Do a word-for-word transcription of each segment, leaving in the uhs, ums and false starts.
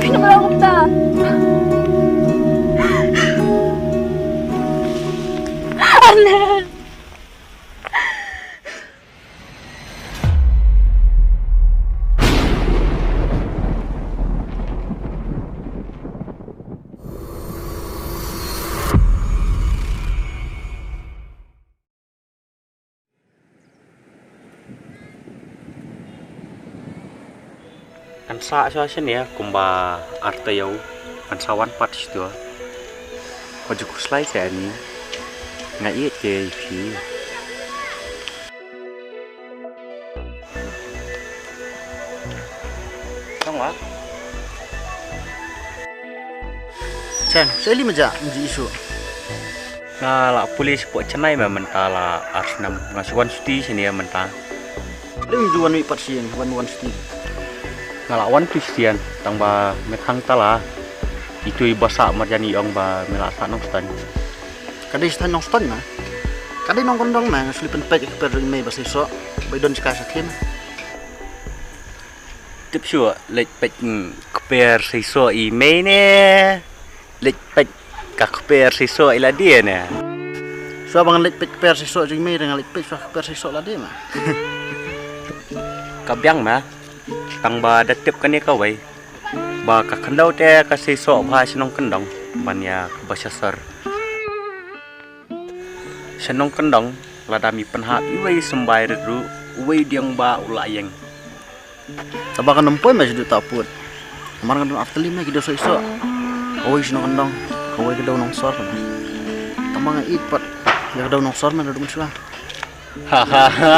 Phi namar kumta. Arnel. Kan sah shuwa shane kumba ar taïew, kan sa wan pat shuwa. Ko ju khuslai te ani. Nga ïeit te ïa phi. Tang wa. Cheng, sa ili meja, meja isu. Nga la pule shapoh Chennai me mynta la ar snem, nga shu wan shuti shane mynta. Lim ju wan wei pat sien, wan wan shuti. Nga la wan tu sien, tang ba me thang tala. Itu i ba sah marjan i ong ba me la sah Nongstoiñ. Ka dei sah Nongstoiñ ma. Ka dei nongkyndong ma, nga shu leit pynpeit ka kper jong i mei ba seisoh, ba i don jaka sha khlieh ma. Tip shuh, leit peit, mm, kper seisoh i mei ne. Leit peit ka kper seisoh i lade ne. Shuwa ba ngan leit peit kper seisoh jong i mei, nga leit peit shuwa kper seisoh lade ma. Ka biang ma. Tang ba da tip kane kawei. Ba ka khyndew te ka seisoh bha sha nongkyndong ban ïa kaba sha sor. Sha nongkyndong lada mi pynhap iwei symbai rit ruh, uwei dieng ba u la ïeng. Taba kan ym poi me sha dei ta put. Namar ngan don ar tylli me ki dew seisoh. Kawei sha nongkyndong, kawei ka dew nongsor. Tang ba nga ïeit pat ïa ka dew nongsor me na dum shuwa. Ha ha ha.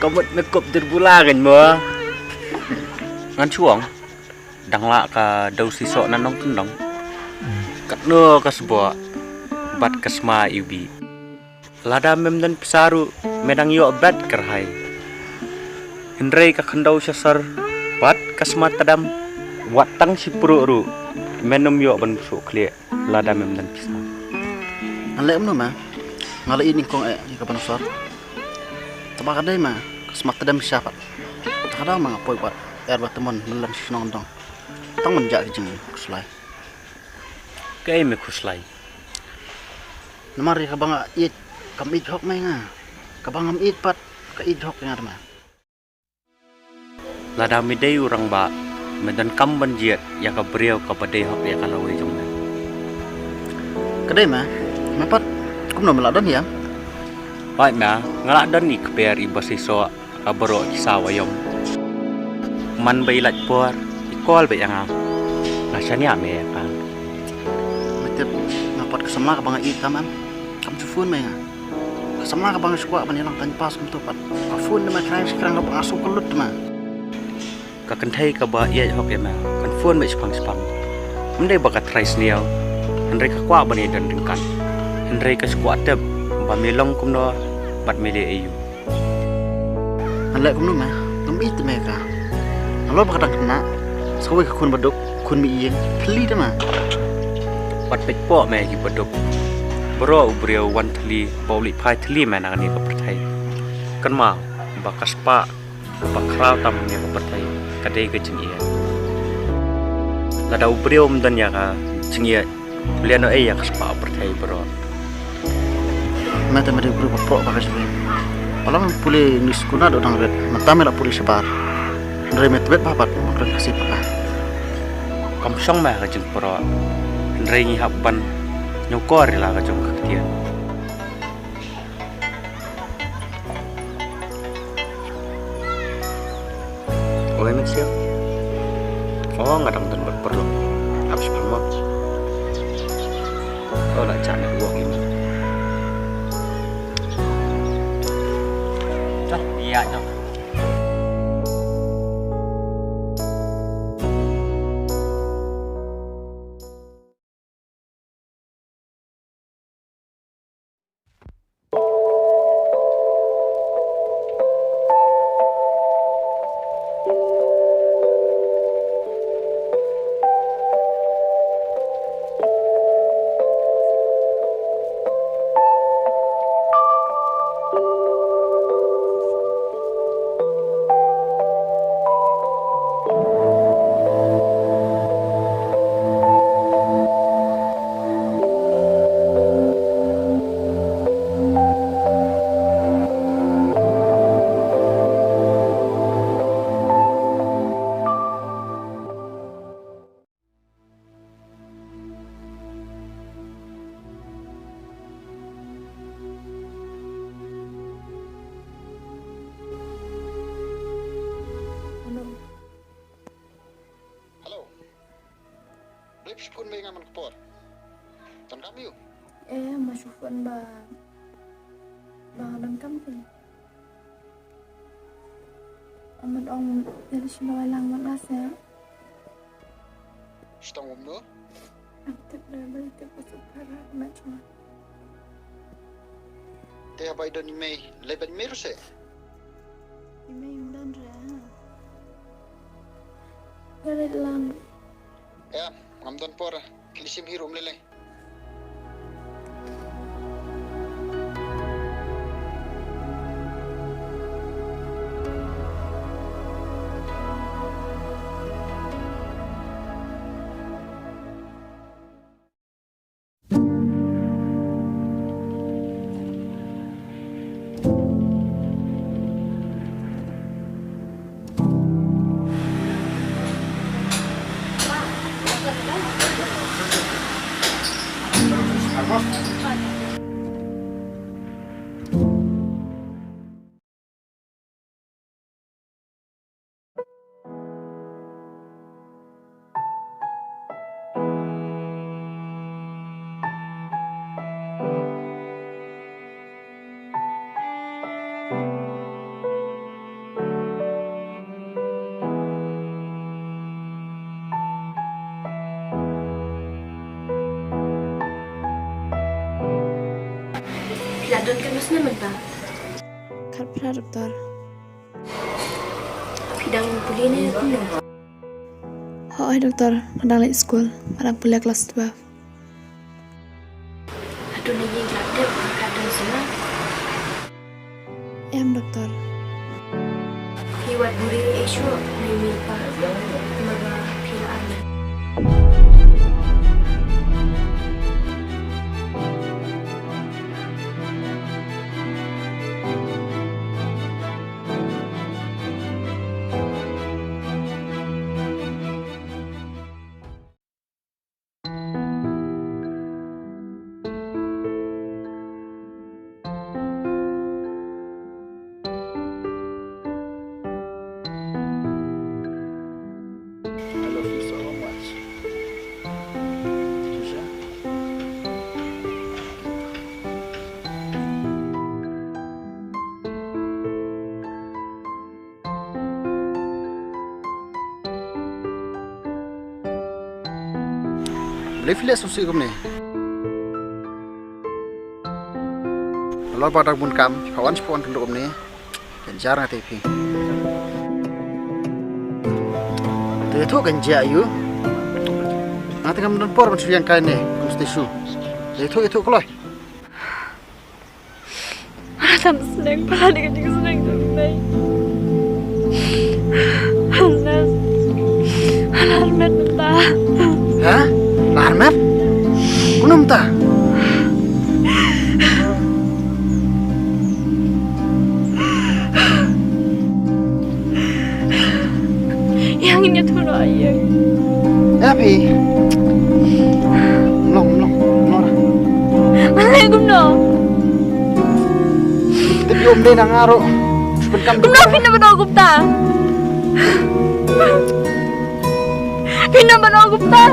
Ka mut me kup dur bula ngan mo. Ngan shu ong. Dang lah ka dew seisoh na nongkyndong. Katno ka sboh bad ka sma iwbih. Lada mem don pisa ruh me dang ïoh bad kyrhai. Hynrei ka khyndew sha sor bad ka sma tdam wat tang shi pruh ruh men ym ïoh ban bsuh khlieh. Lada mem don pisa. Ngan leh kumno ma? Nga la ïeit nyngkong eh ïa ka ban sor. Taba ka dei ma ka sma tdem sha pat. Ta ka daw ma nga poi wat er ba tymmen mynlem sha nongdong. Tang ban jah ka jingkhuslai. Kaei me khuslai? Namar ïa kaba nga ïeit kam ïeit hok me nga. Kaba ngam ïeit pat ka ïeit hok ïa nga ma. Lada me dei u rangbah me donkam ban jied ïa ka briew kaba dei hok ïa ka lawei jong me. Ka dei ma, me pat kumno me la don ïa? Pait ma, nga la don i kper i ba seisoh ka baroh ki saw aïom. Man ba i lait por i call beit ïa nga. Nga shaniah me ïa ka. Me tip, nga pat ka samla kaba nga ïeit tam em. Kam ju phone me ïa nga. Ka samla kaba nga shu kwah ban ïalang time pass kumto pat. Ka phone da ma khrang shi khrang kaba nga shu kyllut ma. Ka kynthei kaba ïeit hok ïa me kan phone me shipang shipang. Ym dei ba ka trai sniew. Hynrei ka kwah ban ïadon ryngkat. Hynrei ka shu kwah tip ba me long kumno bad me leh aïu. Ngan leh kumno me? Ngam ïeit te me ka. Nalor ba ka dang khynnah. Sa kawei ka khun baduk, khun mih ïing, thylli te me. Wat peit poh me ki baduk. Baroh u briew wan thylli, ba u leit phai thylli me na kane ka pyrthei. Kynmaw ba ka spah ba khraw tam ha kane ka pyrthei ka dei ka jingïeit. Lada u briew um don ïa ka jingïeit, u leh noh ei ïa ka spah pyrthei baroh. Me te me dei u briew ba proh ba ka jingïeit. Ba la me pule English skul naduh dang rit, mynta me la pule shabar. Hynrei me tbit bha pat, ma kren Khasi paka. Kam shong me ha ka jingproh. Hynrei ngi hap ban ñiewkor ïa la ka jong ka ktien. Oi, Mynsiem. O, nga dang don bad paralok. Hap shipang mo. O, la jah network ïa me. Jah, ïa, jah. Shu phone ba ïa nga man ka por. Donkam ïa u? Eh, ma shu phone ba, ba donkam phi. Amat ong ïa lei shu lawai lang man la se. Shu tang wom no? Am tip re, ba tip ba suk para ma chuma. Te haba i don i mei, lei ban i mei ruh se? I mei ym don re. Ïa lei lang. Em, ngam don por. Ki sim hi rum lei lei. Phi la don katno snem mynta? Khatphra, doktor. Phi dang pule ne kumno? Hooid doktor, nga dang leit skul, nga dang pule klas twelve. Hato na ïing la dep, hato sngewbha? Em doktor. Phi wad buhrieh ei shuh na i mei i pa, namar ba phi la armet. I love you so much. Patricia. Balei phi leh sngewsih kumne? Nalor ba dang bun kam, phi wan sha phi wan kynduh kumne. Kynjar nga te phi. Te ïathuh kynjar ïa u. Nga te ngam don por ban shu ïeng kai ne, kum ste shu. Te ïathuh, ïathuh kloi. Nga tam sneng palat ïa ka jingsneng jong phi. Nga la armet mynta. Ha? La armet? Kumno mynta? Ïa ngin ïathuh noh ïa. Ïa phi. Mlong, mlong, mlong. Balei kumno? Tip ïa um dei na nga ruh. Kumno phin ïa ban ong kumta? Phin ïa ban ong kumta?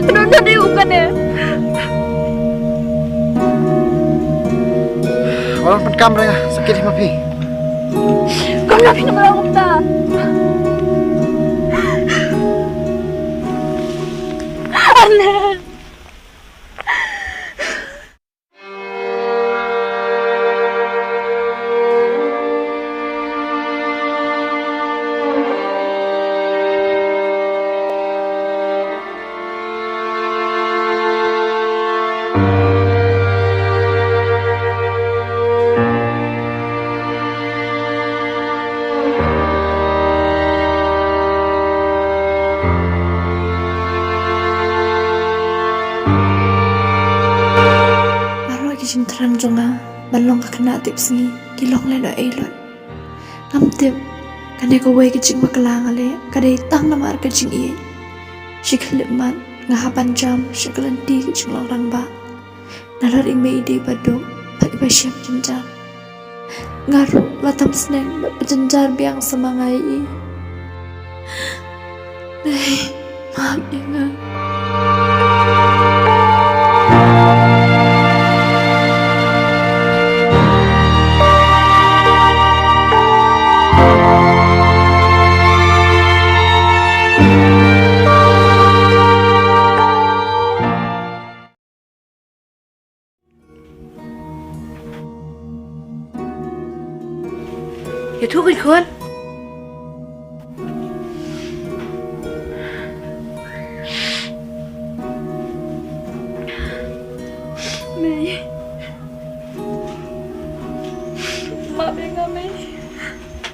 Kumno dei kumta ne? Wan pyndonkam re nga, sakit hi ma phi. Kumno phin ïa ban ong kumta? Arnett. Baroh ki jingthrang jong nga ban long ka khynnah tipsngi ki long lehnohei lut. Ngam tip kane kawei ka jingbakla nga leh ka dei tang namar ka jingïeit. Shi khyllipmat nga hap ban jam sha ka lynti ka jinglong rangbah. Nalor i mei i dei ba duk bad iba shem jynjar. Nga ruh la tam sneng bad ba jynjar biang sa ma nga ïa i. Dei, map ïa nga. Thuh khun khun.